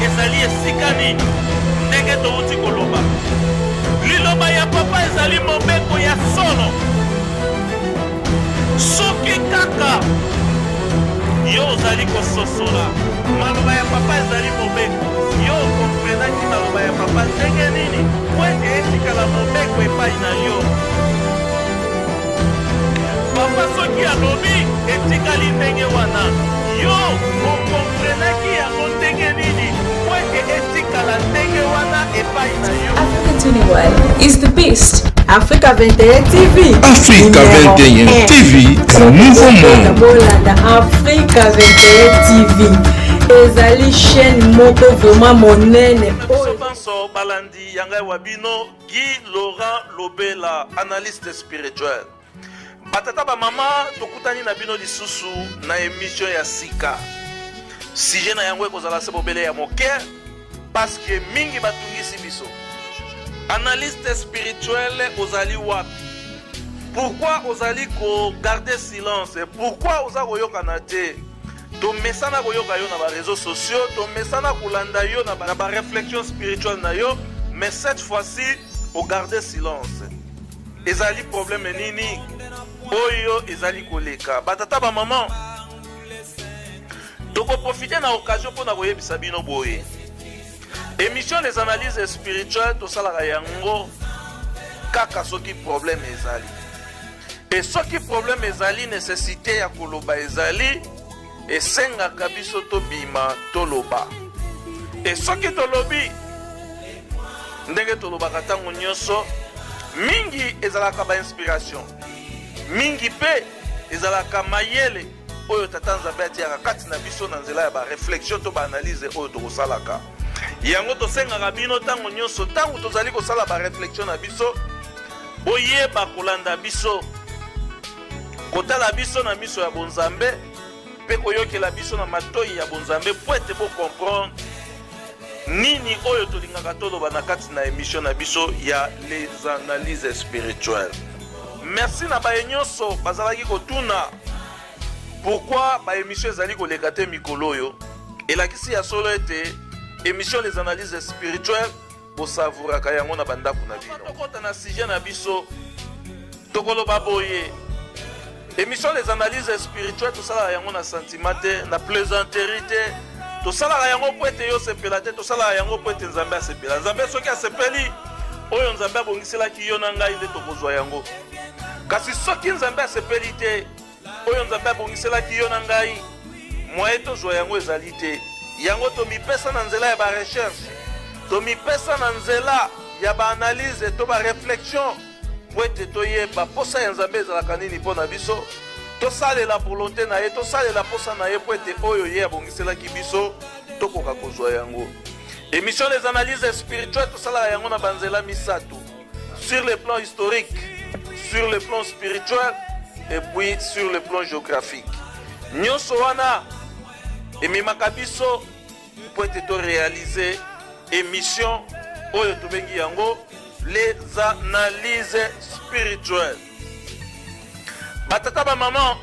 ezali esika nini? Ndenge towuti koloba, liloba ya papa ezali mobeko ya solo. Soki kaka yo ozali kososola maloba ya papa ezali mobeko, yo okomprenaki maloba ya papa ndenge nini mpo ete etikala mobeko epai na yo? Papa soki alobi etikali ndenge wana, yo okomprenaki yango ndenge nini mpo ete etikala ndenge wana epai na yo? Africa 21 is the best. Africa 21 TV. Africa 21 TV, nouveau monde. Bolanda Africa 21 TV. Ezali chaîne moko vraiment monene. Biso banso balandi ya ngai wa bino Guy Laurent Lobela, analyste spirituel. Batata ba mama, tokutani na bino lisusu na emission ya sika. Sujet na yango ekozala se bobele ya moke parce que mingi batungisi biso. Analyste spirituel ozali wapi? Pourquoi ozali ko garder silence? Pourquoi oza koyokana te? Tomesana koyoka yo na ba réseaux sociaux, tomesana kolanda yo na ba réflexion spirituelle na yo, mais cette fois-ci ogarde silence. Ezali problème nini oyo ezali koleka? Batata ba maman, tokoprofite na occasion mpona koyebisa bino boye: émission Les Analyses Spirituelles, tosalaka yango kaka soki problème ezali. E soki problème ezali, nécessité ya koloba ezali, esengaka biso tobima toloba. E soki tolobi, ndenge tolobaka ntango nyonso, mingi ezalaka bainspiration, mingi mpe ezalaka mayele oyo Tata Nzambe atiaka kati na biso na nzela ya baréflexion to baanalyse oyo tokosalaka yango. Tosengaka bino ntango nyonso, ntango tozali kosala baréflexion na biso, boyeba kolanda biso, kotala biso na miso ya bonzambe mpe koyokela biso na matoi ya bonzambe, po ete bocomprendre nini oyo tolingaka toloba na kati na émission na biso ya Les Analyses Spirituelles. Merci na baye nyonso bazalaki kotuna pourquoi baémission ezali koleka te mikolo oyo. Elakisi ya solo ete émission Les Analyses Spirituelles, bosavouraka yango na bandako na bino. Tokɔta na sujet na biso, tokoloba boye: émission Les Analyses Spirituelles, tosalaka yango na sentiment te, na plaisanterie te. Tosalaka yango mpo ete yo sepela te, tosalaka yango mpo ete Nzambe asepela. Nzambe soki asepeli, oyo Nzambe abongiselaki yo na ngai nde tokozwa yango. Kasi soki Nzambe asepeli te, oyo Nzambe abongiselaki yo na ngai, moyen tozwa yango ezali te. Yango tomipesa na nzela ya barecherche, tomipesa na nzela ya baanalyse to baréflexion, po ete toyeba posa ya Nzambe ezalaka nini mpo na biso, tosalela volonté na ye, tosalela posa na ye, po ete oyo ye abongiselaki biso tokoka kozwa yango. Émission Les Analyses Spirituelles, tosalaka yango na banzela misato: sur le plan historique, sur le plan spirituel et puis sur le plan géographique. Nyonso wana ememaka biso po ete toréalise émission oyo tobengi yango Les Analyses Spirituelles. Batata, bamama,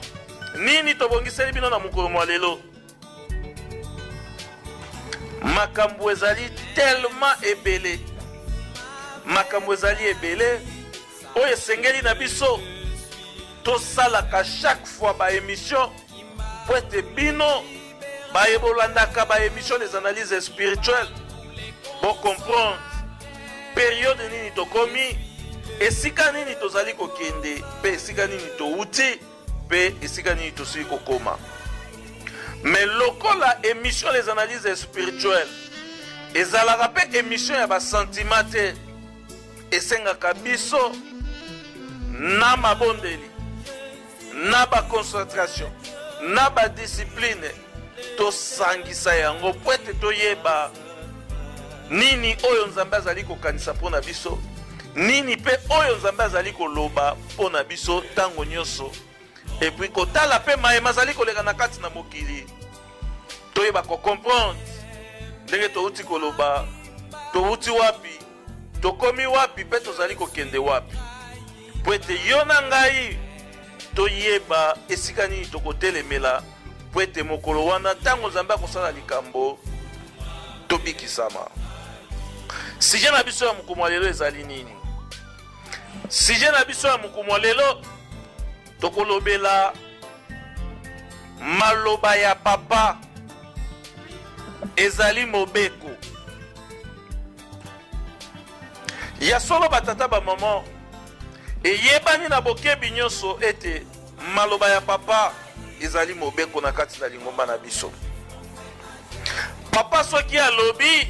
nini tobongiseli bino na mokolo mwa lelo? Makambo ezali tellement ebele, makambo ezali ebele oyo esengeli na biso tosalaka chaque fois baémission, po ete bino baye bolandaka baémission Les Analyses Spirituelles bocomprendre période nini tokomi, esika nini tozali kokende, mpe esika nini towuti, mpe esika nini tosili kokoma. Mais lokola émission Les Analyses Spirituelles ezalaka mpe émission ya basentiment te, esengaka biso na mabondeli, na baconcentration, na badiscipline, tosangisa yango po ete toyeba nini oyo Nzambe azali kokanisa mpo na biso, nini mpe oyo Nzambe azali koloba mpo na biso ntango nyonso, et puis kotala mpe mayema azali koleka na kati na mokili, toyeba kocomprendre ndenge touti koloba, touti wapi, tokomi wapi, mpe tozali kokende wapi, po ete yo na ngai toyeba esika nini tokotelemela, po ete mokolo wana, ntango Nzambe akosala likambo. Tobikisama. Sujet na biso ya mokumu ya lelo ezali nini? Sujet na biso ya mokumu ya lelo tokolobela maloba ya papa ezali mobeko. Ya solo batata bamama, eyebani na bokebi nyonso ete maloba ya papa ezali mobeko na kati na lingomba na biso. Papa soki alobi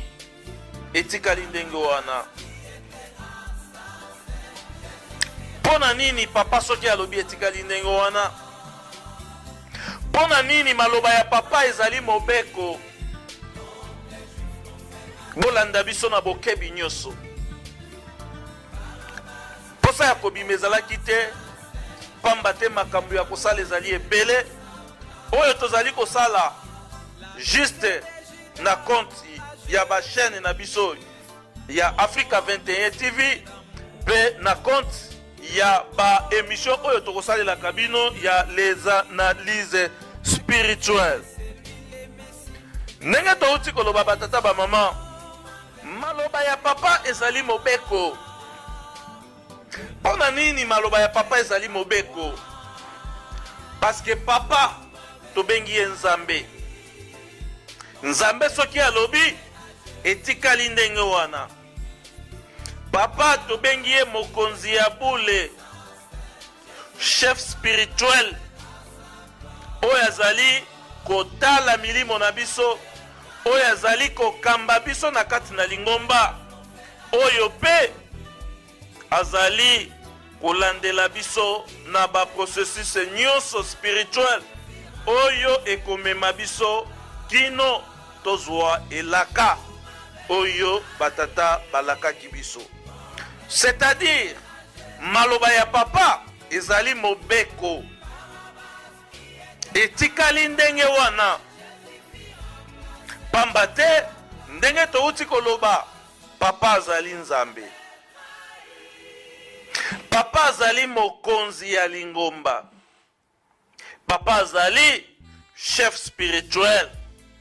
etikali ndenge wana. Mpo na nini papa soki alobi etikali ndenge wana? Mpo na nini maloba ya papa ezali mobeko? Bolanda biso na bokebi nyonso. Mposa ya kobima ezalaki te, pamba te makambo ya kosala ezali ebele. Oyo tozali kosala juste na compte ya ba chaîne na biso ya Africa 21 TV mpe na compte ya ba émission oyo tokosalelaka bino ya les analyses spirituelles. Ndenge touti koloba batata bamama, maloba ya papa ezali mobeko. Mpo na nini maloba ya papa ezali mobeko? Parce que papa tobengi ye Nzambe. Nzambe soki alobi etikali ndenge wana. Papa tobengi ye mokonzi ya bule, chef spirituel oyo azali kotala milimo na biso, oyo azali kokamba biso na kati na lingomba, oyo mpe azali kolandela biso na ba processus nyonso spirituel oyo ekomema biso kino tozwa elaka oyo batata balakaki biso. C'est-à-dire maloba ya papa ezali mobeko, etikali ndenge wana, pamba te ndenge touti koloba, papa azali Nzambe. Papa azali mokonzi ya lingomba. Papa azali chef spirituel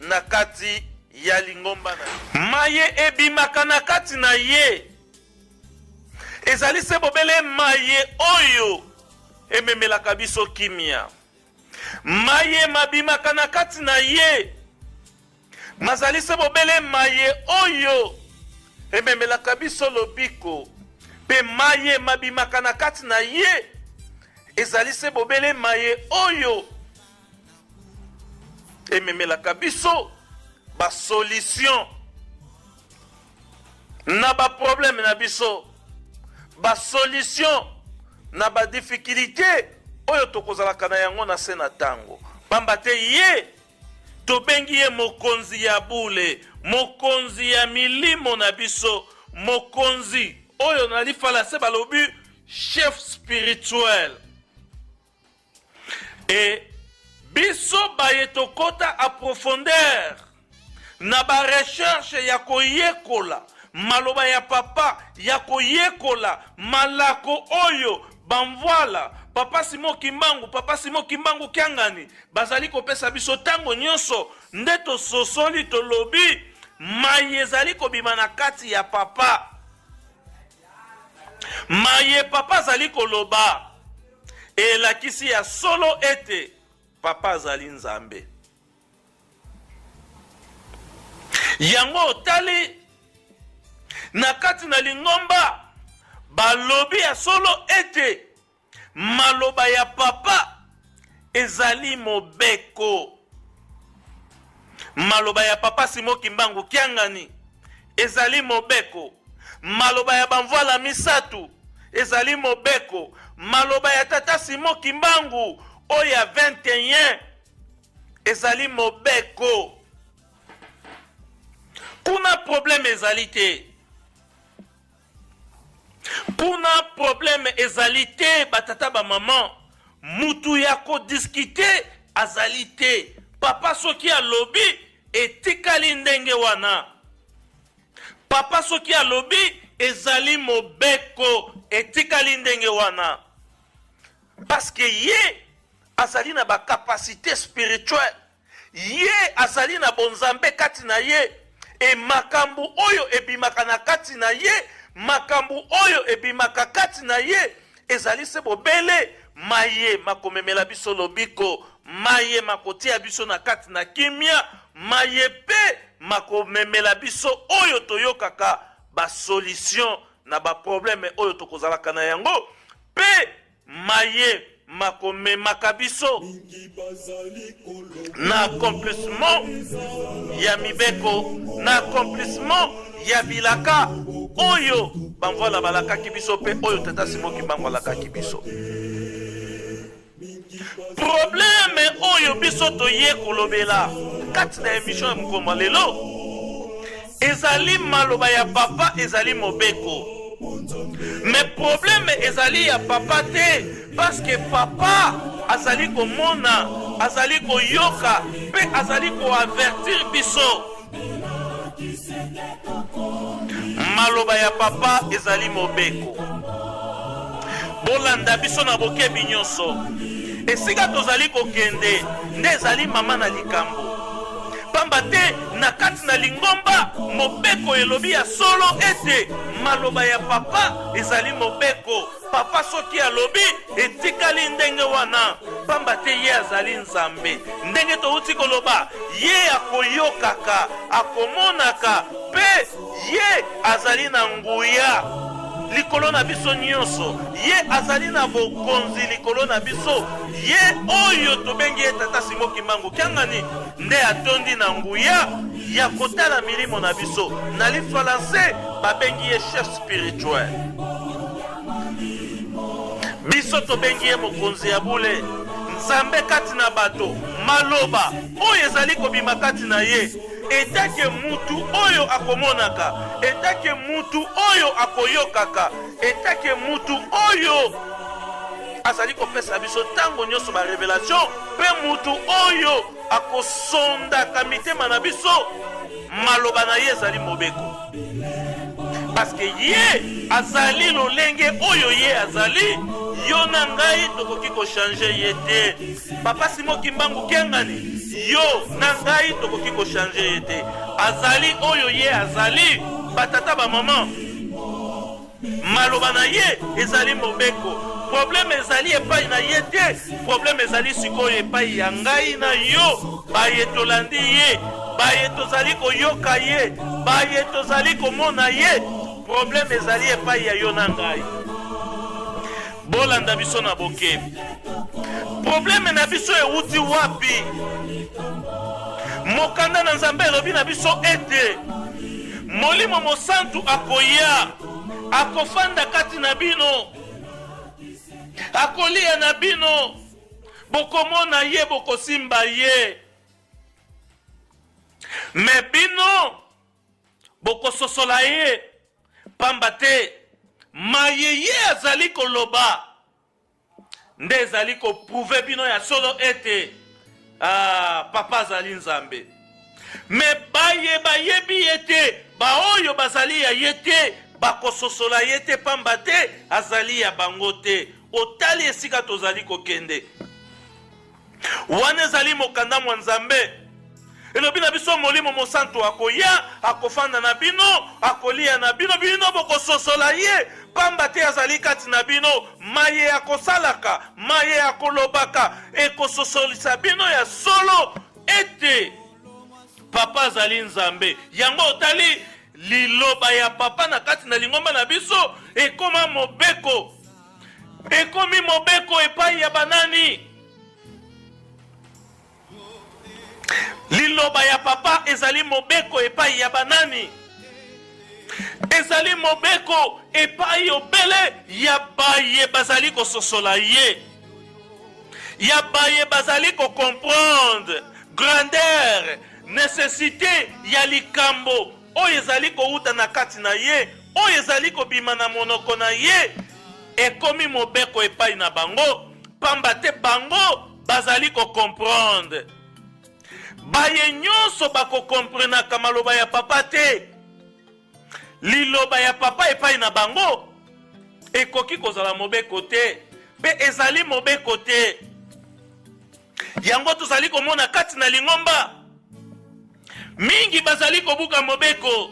na kati ya lingomba na ye. Maye ebimaka na kati na ye ezali se bobele maye oyo ememelaka biso kimia. Maye mabimaka na kati na ye Mazali se bobele maye oyo ememelaka biso lobiko, mpe maye mabimaka na kati na ye ezali se bobele maye oyo ememelaka biso basolution na baproblème na biso, basolution na badifficulté oyo tokozalaka na yango na se na ntango, pamba te ye Tobengi ye Mokonzi ya bule, Mokonzi ya milimo na biso, Mokonzi oyo na lifalase balobi chef spirituel. E biso baye tokota a profondeur na ba recherche ya koyekola maloba ya papa, ya koyekola malako oyo bamvuala papa Simon Kimbangu, papa Simon Kimbangu Kiangani Bazali kopesa biso ntango nyonso, nde tososoli, tolobi, Mayi ezali kobima na kati ya papa. Maye papa azali koloba elakisi ya solo ete papa azali Nzambe. Yango otali na kati na lingomba balobi ya solo ete Maloba ya papa ezali mobeko. Maloba ya papa Simon Kimbangu Kiangani ezali mobeko. Maloba ya bamvuala misatu ezali mobeko. Maloba ya tata Simon Kimbangu oyo ya 21 ezali mobeko. Kuna problème ezali te. Kuna problème ezali te ba tata ba maman mutu ya ko discuter azali te papa soki alobi etikali ndenge wana papa soki alobi ezali mobeko etikali ndenge wana parce que ye azali na ba capacité spirituelle Ye azali na bonzambe kati na ye. E makambo oyo ebimaka na kati na ye, makambo oyo ebimaka kati na ye ezali se bobele maye makomemela biso lobiko, maye makotia biso na kati na kimia, maye mpe makomemela biso oyo toyokaka ba solution na ba problème oyo tokozalaka na yango mpe maye makomemaka biso na accomplissement ya mibeko, na accomplissement ya bilaka oyo bamvwala balakaki biso mpe oyo tata Simon Kimbangu alakaki biso. Probleme oyo biso toye kolobela kati na emission ya mokolo mwa lelo ezali maloba ya papa, ezali mobeko. Mais probleme ezali ya papa te, parce que papa azali komona, azali koyoka mpe azali koavertir biso. Maloba ya papa ezali mobeko. Bolanda biso na bokebi nyonso. Esika tozali kokende nde ezali mama na likambo. Pamba te na kati na lingomba mobeko elobi ya solo ete maloba ya papa ezali mobeko. Papa soki alobi etikali ndenge wana, pamba te ye azali Nzambe. Ndenge touti koloba, ye akoyokaka, akomonaka, mpe ye azali na nguya likolo na biso nyonso. Ye azali na bokonzi likolo na biso. Ye oyo tobengi ye Tata Simon Kimbangu Kiangani nde atondi na nguya ya kotala milimo na biso. Na lifalanse babengi ye chef spirituel. Biso tobengi ye mokonzi ya bule, Nzambe kati na bato. Maloba oyo ezali kobima kati na ye, etake mutu oyo akomonaka, etake mutu oyo akoyokaka, etake mutu oyo azali kopesa biso ntango nyonso ba revelation, mpe mutu oyo akosondaka mitema na biso, maloba na ye ezali mobeko. Paske ye azali lolenge oyo ye azali, yo na ngai tokoki kochange ye te. Papa Simon Kimbangu Kiangani, yo na ngai tokoki kochange ye te. Azali oyo ye azali. Batata bamama, maloba na ye ezali mobeko. Probleme ezali epai na ye te, probleme ezali sikoyo epai ya ngai na yo, baye tolandi ye, baye tozali koyoka ye, baye tozali komona ye. Probleme ezali epai ya yo na ngai. Bolanda biso na bokebi. Probleme na biso ewuti wapi? Mokanda na Nzambe elobi na biso ete Molimo Mosantu akoya, akofanda kati na bino, akolia na bino, bokomona ye, bokosimba ye. Me bino bokososola ye, pamba te maye ye azali koloba nde ezali koprouve bino ya solo ete ah, papa azali Nzambe. Me baye bayebi ye te, baoyo bazali ya ye te, bakososola ye te, pamba te azali ya bango te. Otali esika tozali kokende wana, ezali mokanda mwa Nzambe elobi na biso, Molimo Mosantu akoya, akofanda na bino, akolia na bino, bino bokososola ye, pamba te azali kati na bino. Maye akosalaka, maye akolobaka, ekososolisa bino ya solo ete papa azali Nzambe. Yango otali liloba ya papa na kati na lingomba na biso ekoma mobeko, ekomi mobeko epai ya banani? Liloba ya papa ezali mobeko epai ya banani? Ezali mobeko epai obele ya baye bazali kososola ye, ya baye bazali kocomprendre grandeur, necessite ya likambo oyo ezali kowuta na kati na ye, oyo ezali kobima na monoko na ye. Ekomi mobeko epai na bango, pamba te bango bazali kocomprendre. Baye nyonso bakokomprenaka maloba ya papa te, liloba ya papa epai na bango ekoki kozala mobeko te, mpe ezali mobeko te. Yango tozali komona kati na lingomba. Mingi bazali kobuka mobeko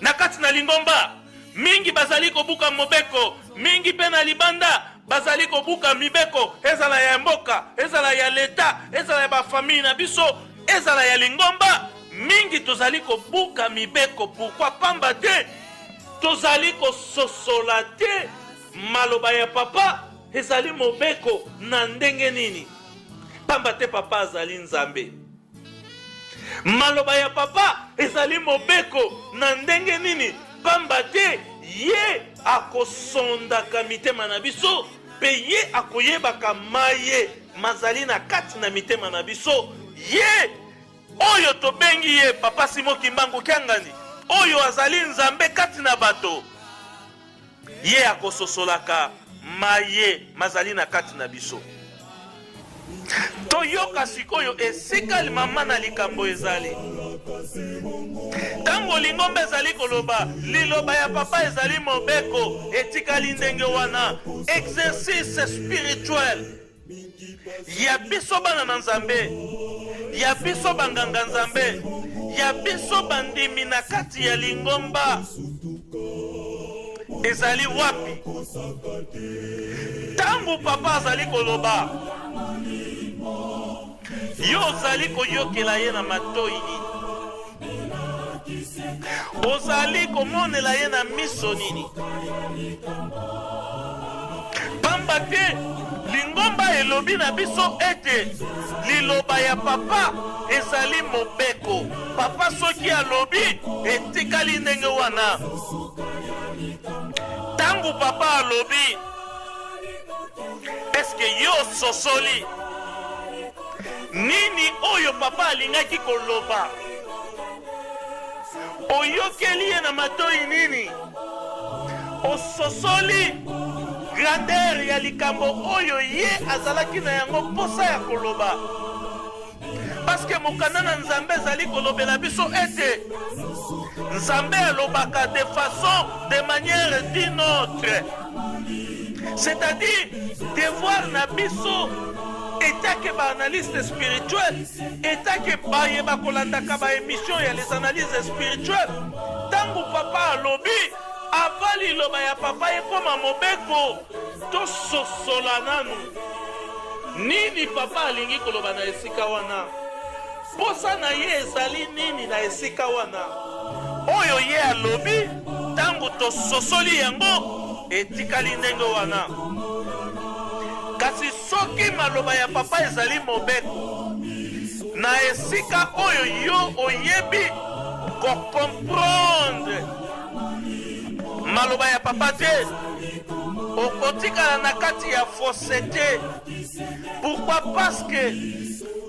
na kati na lingomba, mingi bazali kobuka mobeko, mingi mpe na libanda bazali kobuka mibeko, ezala ya mboka, ezala ya leta, ezala ya bafamille na biso, ezala ya lingomba. Mingi tozali kobuka mibeko. Pourquoi? Pamba te tozali kososola te maloba ya papa ezali mobeko na ndenge nini. Pamba te papa azali Nzambe. Maloba ya papa ezali mobeko na ndenge nini? Pamba te ye akosondaka mitema na biso mpe ye akoyebaka maye mazali na kati na mitema na biso. Ye oyo tobengi ye Papa Simon Kimbangu Kiangani, oyo azali Nzambe kati na bato, ye akososolaka maye mazali na kati na biso. Toyoka sikoyo esika mama na likambo ezali. Ntango lingomba ezali koloba liloba ya papa ezali mobeko, etikali ndenge wana. Exercice spirituel ya biso bana na Nzambe, ya biso banganga Nzambe, ya biso bandimi na kati ya lingomba ezali wapi? Ntango papa azali koloba, yo ozali koyokela ye na matoi nini? Ozali komonela ye na miso nini? Pamba te lingomba elobi na biso ete liloba ya papa ezali mobeko. Papa soki alobi, etikali ndenge wana. Ntango papa alobi, eske yo ososoli nini oyo papa alingaki koloba? Oyokeli ye na matoi nini? Ososoli grandeur ya likambo oyo ye azalaki na yango mposa ya koloba? Paske mokanda na Nzambe ezali kolobela biso ete Nzambe alobaka de façon, de manière d'une autre. C'est-à-dire, devoir na biso etake baanalyste spirituel, etake baye bakolandaka baémission ya les analyses spirituelles, ntango papa alobi, ava liloba ya papa ekoma mobeko, tososola nanu nini papa alingi koloba na esika wana, posa na ye ezali nini na esika wana. Oyo ye alobi, ntango tososoli yango, etikali ndenge wana. Kasi soki maloba ya papa ezali mobeko na esika oyo yo oyebi kokomprendre maloba ya papa te, okotikala na kati ya fausseté. Pourquoi? Parce que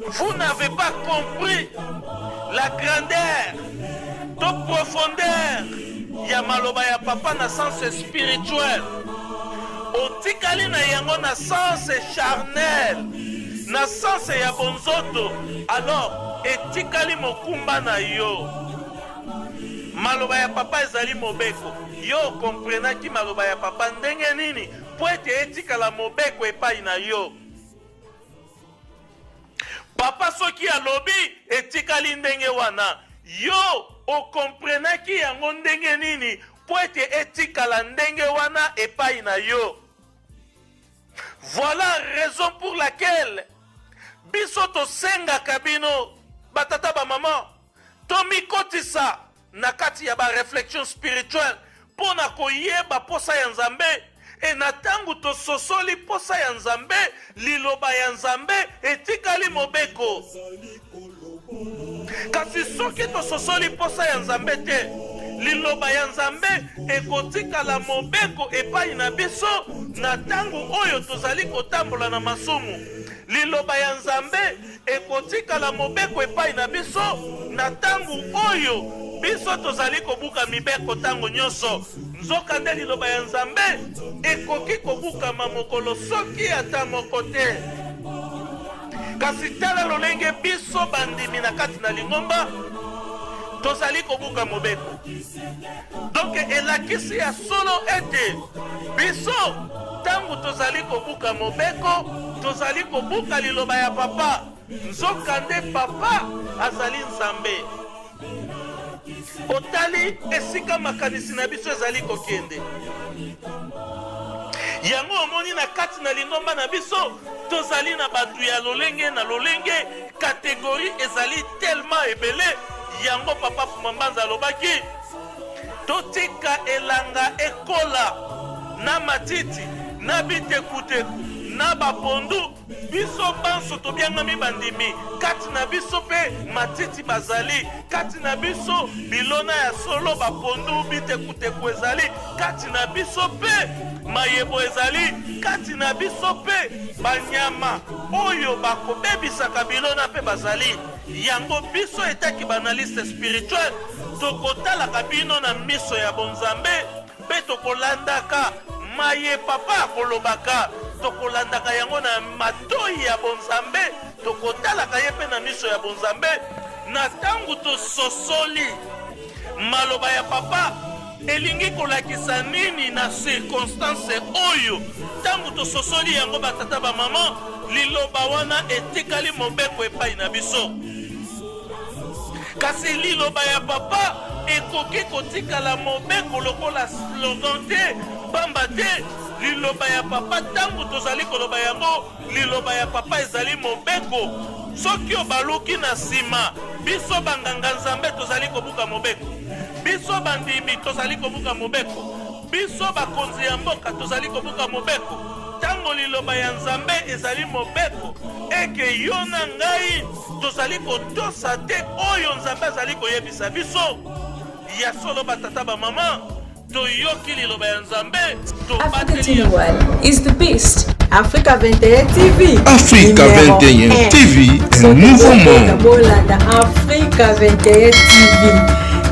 vous n'avez pas compris la grandeur to profondeur ya maloba ya papa na sens spirituel. Otikali na yango na sens charnel, na sens ya bonzoto, alors etikali mokumba na yo. Maloba ya papa ezali mobeko. Yo okomprenaki maloba ya papa ndenge nini mpo ete etikala mobeko epai na yo? Papa soki alobi etikali ndenge wana, yo okomprenaki yango ndenge nini mpo ete etikala ndenge wana epai na yo? Voilà raison pour laquelle biso tosengaka bino batata bamama tomikotisa na kati ya ba reflexion spirituelle mpo na koyeba posa ya Nzambe. E na ntango tososoli posa ya Nzambe, liloba ya Nzambe etikali mobeko. Kasi soki tososoli posa ya Nzambe te, liloba ya Nzambe ekotikala mobeko epai na biso na ntango oyo tozali kotambola na masumu. Liloba ya Nzambe ekotikala mobeko epai na biso na ntango oyo biso tozali kobuka mibeko ntango nyonso. Nzokande liloba ya Nzambe ekoki kobukama mokolo soki ata moko te. Kasi tala lolenge biso bandimi na kati na lingomba tozali kobuka mobeko. Donc elakisi ya solo ete biso ntango tozali kobuka mobeko, tozali kobuka liloba ya papa. Nzokande papa azali Nzambe. Otali esika makanisi na biso ezali kokende. Yango omoni na kati na lingomba na biso tozali na bato ya lolenge na lolenge, categorie ezali tellement ebele. Yango Papa Fuma Mbanza alobaki totika elanga ekola na matiti na bitekuteku na bapondu. Biso banso tobiangami bandimi, kati na biso mpe matiti bazali, kati na biso bilona ya solo, bapondu, bitekuteku ezali, kati na biso mpe mayebo ezali, kati na biso mpe banyama oyo bakobebisaka bilona mpe bazali. Yango biso etaki ba-analyste spirituel tokotalaka bino na miso ya bonzambe mpe tokolandaka maye papa akolobaka, tokolandaka yango na matoyi ya bonzambe, tokotalaka ye mpe na miso ya bonzambe. Na ntango tososoli maloba ya papa elingi kolakisa nini na circonstance oyo, ntango tososoli yango, batata bamama, liloba wana etikali mobeko epai na biso. Kasi liloba ya papa ekoki kotikala mobeko lokola slogan te, pamba te liloba ya papa, ntango tozali koloba yango, liloba ya papa ezali mobeko. Soki obaluki na nsima, biso banganga-nzambe tozali kobuka mobeko, biso bandimi tozali kobuka mobeko, biso bakonzi ya mboka tozali kobuka mobeko. Ntango liloba ya Nzambe ezali mobeko, eke yo na ngai tozali kotosa te oyo Nzambe azali koyebisa biso. Ya solo, batata bamama, toyoki liloba ya Nzambe, Africa tobateli yango. 21 is the best. Africa 21 TV. Africa Numéro 21 un. TV, un Soki nouveau bokota monde. bolanda Africa 21 TV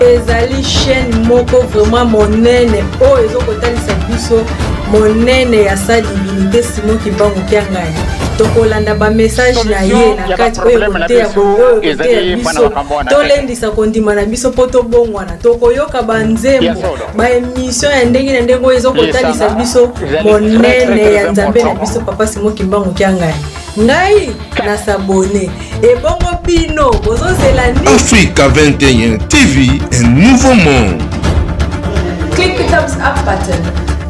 ezali chaîne moko vraiment monene oyo ezokotalisa biso monene ya sa divinité Simon Kimbangu Kiangani. Tokolanda ba message na ye na Solution ya kati ba oyo problème na ekoteya biso oyo ekoteya ezali mpona biso, makambo wana te. tolendisa kondima na biso mpo tobongwana. Tokoyoka ba Ya nzembo, solo. ba émission ya ndenge na ndenge oyo ezokotalisa Lisanga biso ezali très, très, monene ya très Nzambe na important. biso Papa Simon Kimbangu Kiangani. Ngai na s'abonner. Ebongo bino bozozela nini? Africa 21 TV, un nouveau monde. Click the thumbs up button,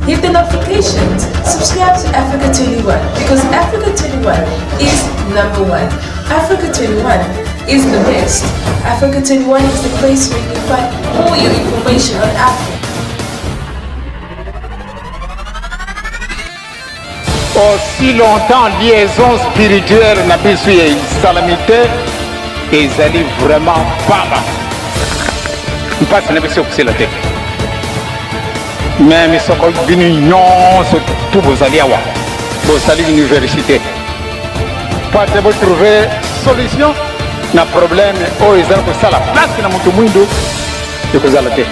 hit the notifications, subscribe to Africa 21, because Africa 21 is number one. Africa 21 is the best. Africa 21 is the place where you can find all your information on Africa. Aussi longtemps liaison spirituelle na biso ya esalami te, ezali vraiment pamba. Mpasi na biso ekosila te. Meme soko bino nyonso tu bozali awa, bozali université, po ate botrouve solution na problème oyo ezali kosala place na moto mwindu, ekozala te.